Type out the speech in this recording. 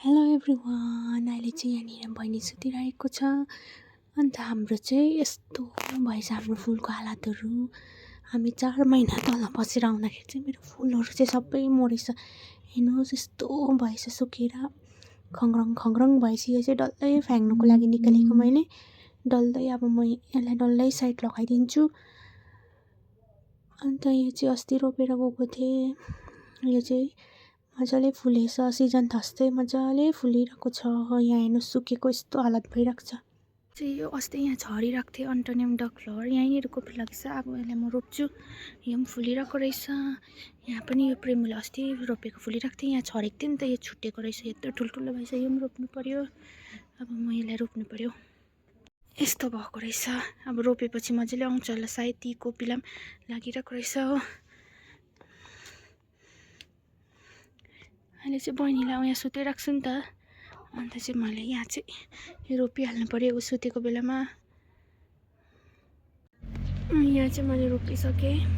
Hello everyone, अहिले चाहिँ यहाँनिर बहिनी सुतिरहेको छ। अन्त हाम्रो चाहिँ यस्तो भएछ हाम्रो फुलको हालतहरू। हामी 4 महिना तल बसेर आउँदाखेरि चाहिँ मेरो फुलहरू चाहिँ सबै मरेछ। हेर्नुहोस् यस्तो भएछ सुकेर खङ्ग्रङ खङ्ग्रङ भएछ। यो चाहिँ डल्लै फ्याँक्नुको लागि निकालेको मैले। डल्लै अब म यसलाई डल्लै साइड लगाइदिन्छु। अन्त यो चाहिँ अस्ति रोपेर गएको थिएँ। यो चाहिँ मजाले फुलेछ, सिजन थास्दै मजाले फुलिरहेको छ। यहाँ हेर्नु सुकेको यस्तो हालत भइरहेको छ। चाहिँ यो अस्ति यहाँ छरिरहेको थियो अन्टोनियम डक फ्लावर, यहीँनिर कोपिलाको छ। अब यसलाई म रोप्छु। यो पनि फुलिरहेको रहेछ। यहाँ पनि यो प्रेमुला अस्ति रोपेको फुलिरहेको थियो। यहाँ छरेको थियो नि त, यो छुटेको रहेछ। यत्रो ठुल्ठुलो भएछ। यो पनि रोप्नु पर्यो। अब म यसलाई रोप्नु पर्यो। यस्तो भएको रहेछ। अब रोपेपछि मजाले आउँछ होला सायद। ती कोपिला पनि लागिरहेको रहेछ हो। अहिले चाहिँ बहिनीलाई यहाँ सुताइराख्छु नि त। अन्त चाहिँ मैले यहाँ चाहिँ यो रोपिहाल्नु पर्यो ऊ सुतेको बेलामा। यहाँ चाहिँ मैले रोपिसकेँ।